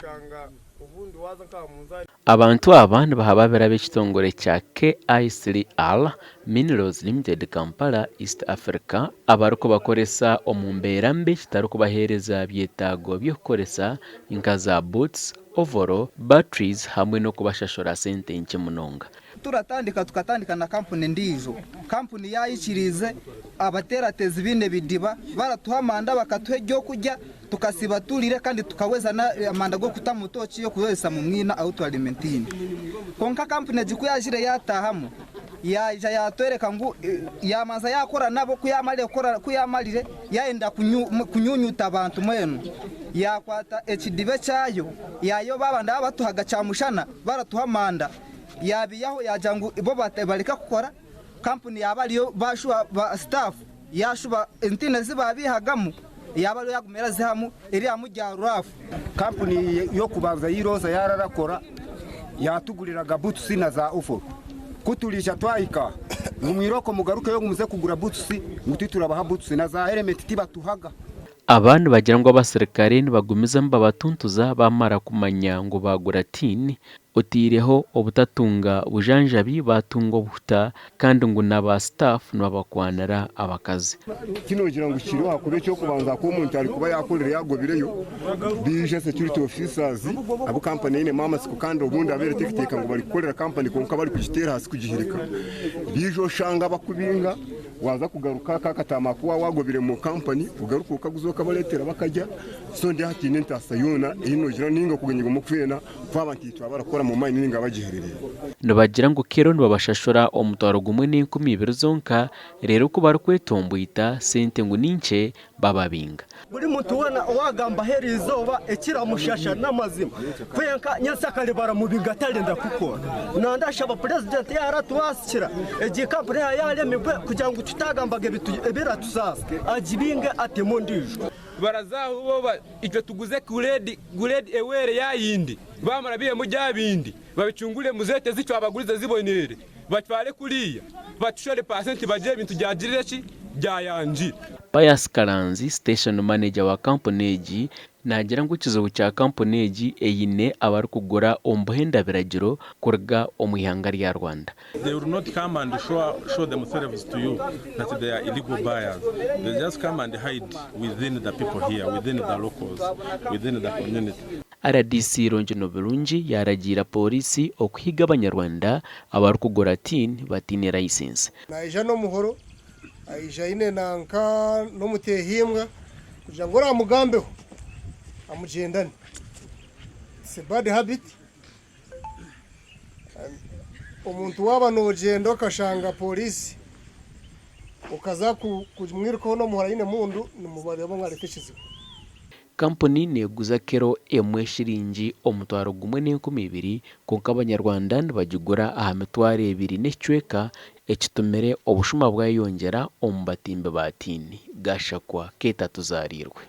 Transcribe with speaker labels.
Speaker 1: Oshanga obundi waaza nk'aha munzaani.
Speaker 2: Abantu aba nibahababira ab'ekitongore kya KICR Minerals Limited Kampala, East Africa abarikubakoresa omu mbeera mbi kitarikubaheereza byetaago by'okukoresa nka za boots, overall, batteries hamwe n'okubashashura sente nkye munonga.
Speaker 3: Turatandika tukatandika na kampuni endiijo. Kampuni yaayikiriize abateeratezi baine ebidiba baratuha amanda bakatuha ebyokurya tukasiiba turiire kandi tukaweza n'amanda g'okutamu tooki y'okuhwezesa mu mwina ahu twarima entiini. Kwonka kampuni egi ku yaajire yaataahamu yaija yaatworeka ngu yaamanza yaakora nabo ku yaamarire kukora ku yaamarire yaayenda kunyuunyuuta abantu mbwenu yaakwata ekidiba ekyayo yaayoba abandi abu batuhaga kyamushana baratuha amanda. Yaabiihaho yaagira ngu bo bareke kukora, kampuni yaaba ariyo baashuba ba sitaafu yaashuba entiina ezi baabiihagamu yaaba ariyo yaaguma erazihamu eryamu rya ruraafu.
Speaker 4: Kampuni y'okubanza y'eirooza yaararakora yaatuguriraga butusi na za ufo. Ku turiija twahika aha ngu mwirooko mugarukeyo ngu muze kugura butusi ngu titurabaha butusi na za helemeti tibatuhaga.
Speaker 2: Aba nibagira ngu abasirikare nibagumizamu babatuntuza bamara kumanya ngu baagura tin, oteireho obutatunga bujanjabi baatunga obuhuta kandi ngu na ba staff nibabakwanira abakazi.
Speaker 5: Tinogira ngu kiriho ahakuba eky'okubanza ku omuntu arikuba yakorire yagobireyo, baija security officers abu kampani einemu amatsiko kandi obundi abereteekateeka ngu barikukorera kampani kwonka barikugiteera ahansi kugihirika. Baija oshanga bakubinga Waaza kugaruka aka akataama aku waaba wagobire omu kampani ogaruke okaguza okabareetera bakarya so ndi hatiine entaasa yoona ei noogira nainga okugenyerwa omu kwena twaba nkaitwe abarakora mu mayini nainga abagiherereire.
Speaker 2: Nibagira ngu kiro nibabashashura omutwaro gumwe n'enkumi ibiri zonka reero ku barikwetomboita sente ngu ni nkye bababinga.
Speaker 6: Buri muntu weena owaagambaho eri izooba ekiramushasha n'amazima kwenka nyensyakare baramubiga atarenda kukora. Nandashaba Purezidenti yaaratubasikira egi kampuni yaaremibwe kugira ngu tutagambaga ebiratusaasa agibinge atemu ondiijo.
Speaker 1: Baraza aho bo itwe tuguze guredi ewere yayindi, bamara bihemu ryabindi babicungure muzete ezi twabagurize zibonere batware kuriya batushore pasenti bagire ebintu byagirire ki byayangire.
Speaker 2: Pius Karanzi, Station Manager wa kampuni egi naagira ngu ekizibu kya kampuni egi eine abarikugura omu buhenda biragiro kuruga omu ihanga rya Rwanda.
Speaker 7: They will not come and show, show themselves to you that they are illegal buyers. They just come and hide within the people here, within the locals, within the community.
Speaker 2: Rdc Longino Birungi yaaragiira Pooriisi okuhiga Abanyarwanda abarikugura tin bataine layisinsi.
Speaker 8: Naija n'omuhoro, aija aine nanka n'omuteehimbwa kugira ngu oraamugambeho amugyendane. It's a bad habit. Omuntu waaba noogyenda okashanga pooriisi okaza kumwirukaho n'omuhoro aine emundu, nimubareeba ngu areeta ekizibu.
Speaker 2: Kampuni neeguza kiro emwe shiringi 1200 kwonka abanyarwanda nibagigura aha 2000 n'ekicweka ekitumire obushuma bwayeyongyera omu batimbi ba tiini. Gashakwa Keita Tuzaariirwe.